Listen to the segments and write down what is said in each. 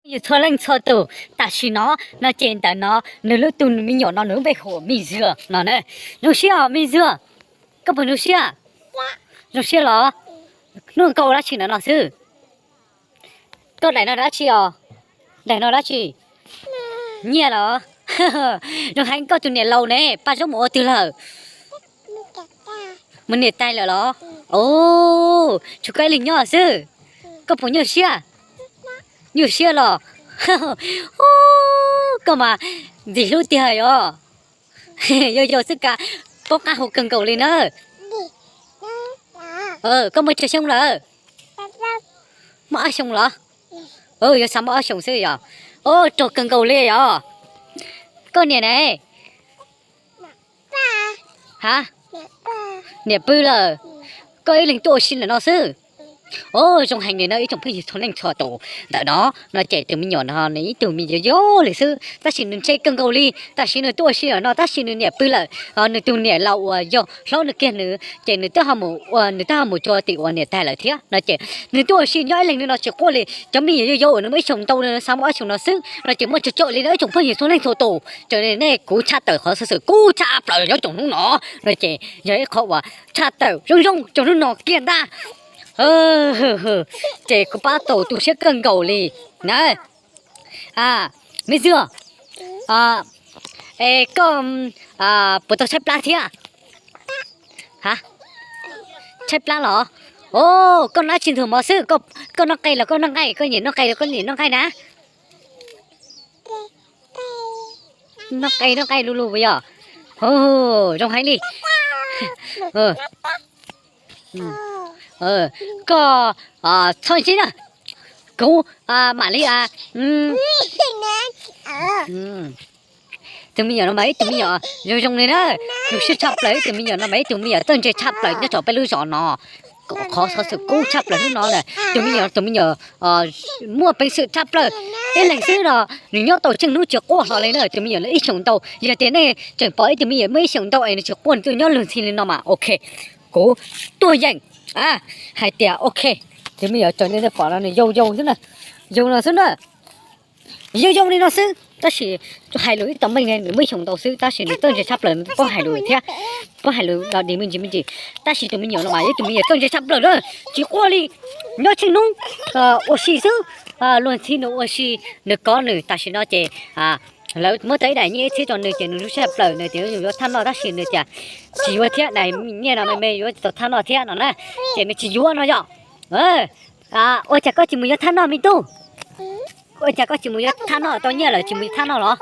Yus txhua leej txhua tus tam sim no, no ces ntawm no nws lub tus me nyuam no nws lub npe hu ua Me Zua no na. Zoo siab os Me Zua, koj puas zoo siab? Zoo siab los? Hnub koj ua dab tsi ntawm no xwb? Koj daim no dab tsi os? Daim no dab tsi? Nyiaj los? Zoo heev, koj tus niam laus ne, paj zaub mus ua twg lawm? Mus niam tais lawm los? Os, tshuav koj ib leeg nyob xwb. Koj puas nyuaj siab? Nyuaj siab los? Koj mas ntxim hlub tiag yos. Yau yau xwb kav, paub qab hau kawg nkaus li na. Koj muaj tsawg xyoo lawm? Muaj ob xyoos los? Yuav xav muaj ob xyoos xwb yos. Os, rog kawg nkaus li yos. Koj niam ne? Ha, niam pw lawm. Koj ib leeg tuaj ua si ntawm no xwb. Os, zoo heev li na ib tsoom phooj ywg txhua leej txhua tus. Ntawm no, no ces tus me nyuam no nws ib tug me nyuam yau yau li xwb tab sis nws ntse kawg nkaus li. Tam sim nws tuaj ua si ntawm no tab sis nws niam pw lawm, nws tus niam laus uas yog hlob nws kiag nws ces nws twb ho mus ua, nws twb ho mus tso tim ua niam tais lawm thiab no ces nws tuaj ua si nyob ib leeg li no tsis quaj li. Cov me nyuam yau yau uas nws muaj ib xyoos ntau li, xav muaj ob xyoos no xwb no ces muaj tsawg tsawg li na ib tsoom phooj ywg txhua leej txhua tus. Raws li nej kuv tshaj tawm qhov xov xwm kub tshaj plaws nyob tsoom hnub no, no ces yog ib qhov uas tshaj tawm zoo zoo tsoom hnub no kiag ntag. Ces kuv pab tau tu siab kawg nkaus li na. Me Zua, es koj puas tau tshaib plab thiab? Ha, tshaib plab los? Os, koj noj tsis ntug mov xwb, koj noj qe los koj noj nqaij, koj nyiam noj qe los koj nyiam noj nqaij na? Noj qe noj nqaij lug lug puas yog? Zoo heev li. Koj txhob ntshai na, kuv mam li tus me nyuam no mas ib tug me nyuam zoo zoo li na, zoo siab tshaj plaws, ib tug me nyuam no mas ib tug me nyuam txawj ntse tshaj plaws nyob rau peb lub zos no. Qhov xov xwm kub tshaj plaws hnub no na, tus me nyuam, tus me nyuam muaj peev xwm tshaj plaws. Ib leeg xwb no nws nyob tau tsheej hnub tsis quaj hlo li na, tus me nyuam no ib xyoos ntau. Yog tias nej tseem pom ib tug me nyuam muaj ib xyoos ntau es nws tsis quaj nws tuaj nyob luag ntxhi li no mas ok, kuv tuaj yeem hais tias ok. Tus me nyuam raws li nej pom no nws yau yau xwb na, yau no xwb na. Yau yau li no xwb tab sis hais lus ib tau meej, nws muaj ib xyoos ntau xwb tab sis nws txawj ntse tshaj plaws, nws paub hais lus thiab, paub hais lus dog dig me ntsis me ntsis. Tab sis tus me nyuam no mas yog tus me nyuam txawj ntse tshaj plaws na, tsis quaj li. Nyob tsheej hnub ua si xwb, luag ntxhi nws ua si, nws kov nws. Tam sim no ces lawv muab tau ib daim nyiaj ib txhib rau nws ces nws zoo siab tshaj plaws, nws tias yuav thaj noj tab sis nws tias tsis yuav thiab, daim nyiaj no me me yuav tsis tau thaj noj thiab no na, ces nws tsis yuav no yom. Ua cas koj tsis mus yuav thaj noj me tub? Ua cas koj tsis mus yuav thaj noj, tau nyiaj lawm tsis mus yuav thaj noj los?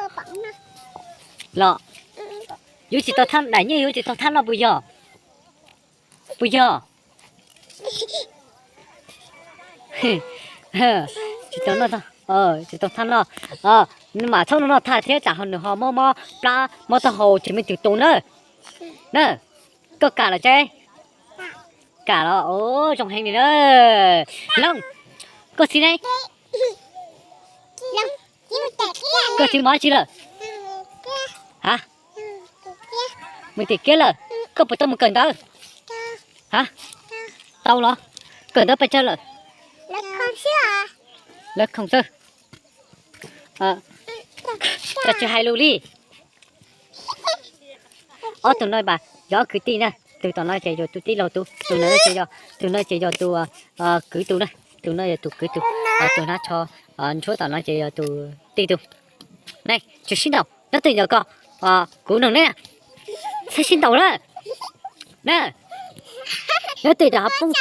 Los yuav tsis tau, daim nyiaj yuav tsis tau thaj noj puas yog? Puas yog? Tsis tau noj, tsis tau thaj noj. Nws mam txhob noj thaj thiab tsam ho nws ho mob mob plab mob taub hau tsis meej twg tu na. Na, koj kam los tsev? Kam los, zoo heev li na. Looj, koj txiv ne? Koj txiv mus dab tsi lawm? Ha, mus tim kiab lawm. Koj puas tau mus kawm ntawv? Ha, tau los? Kawm ntawv pes tsawg lawm? Lawv khoom xwb. Koj tsis hais lus li. Ob tug no mas yog ob kwv tij na, tus tom no ces yog tus tij laug tus, tus no ces yog, tus no ces yog tus kwv tus na, tus no yog tus kwv tus, tus hnav tsho ntsuab tom no ces yog tus tij tus. Ne, tsis sib ntaus, nyob twj ywm ko, kuv nug ne, txhob sib ntaus na. Na, nyob twj ywm ho poob,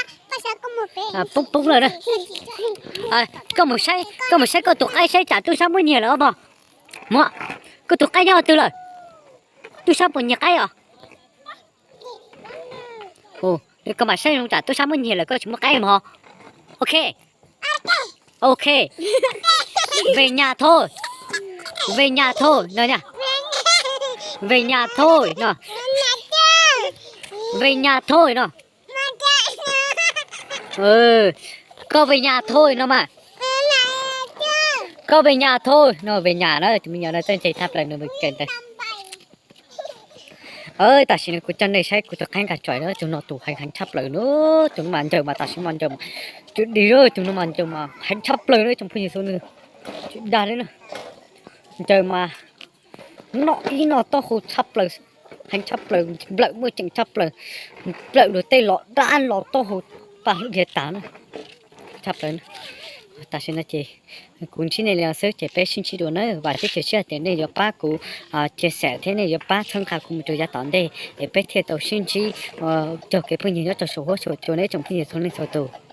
poob poob lawm na. Koj mus saib, koj mus saib koj tus qaib saib tsam tub sab muab nyiag lawm os mog. Muab, koj tus qaib nyob twg lawm? Tub sab puas nyiag qaib os? Koj mam saib zoo tsam tub sab muab nyiag lawm koj tsis muaj qaib mog. Ok. Ok. Về nhà thôi. Về nhà thôi no nha. Về nhà thôi no. Về nhà thôi no. Koj về nhà thôi no mas. Koj về nhà thôi no, về nhà na, tus me nyuam no txawj ntse tshaj plaws nws mus kawm ntawv. Tam sim no kuv coj nej saib kuv tus qaib nqa tsois na, tus no tus heev heev tshaj plaws na, tus no mas ncaws mas tam sim mas ncaws, tus dig, tus no mas ncaws mas heev tshaj plaws na tsoom phooj ywg txhua leej txhua tus. Dag li na, ncaws mas noj ib noj taub hau tshaj plaws, heev tshaj plaws, nplawm muaj ceem tshaj plaws, nplawm luag tej los dab los taub hau paj hlub dhia tas na, tshaj plaws. Tam sim no ces kuv ntsib nej li no xwb ces peb sib ntsib dua na. Vam thiab cia siab tias nej yuav pab kuv cia xam thiab nej yuav pab txhawb nqa kuv mus rau yav tom ntej es peb thiaj tau sib ntsib cog kev phooj ywg nyob rau saum huab saum cua na tsoom phooj ywg txhua leej txhua tus.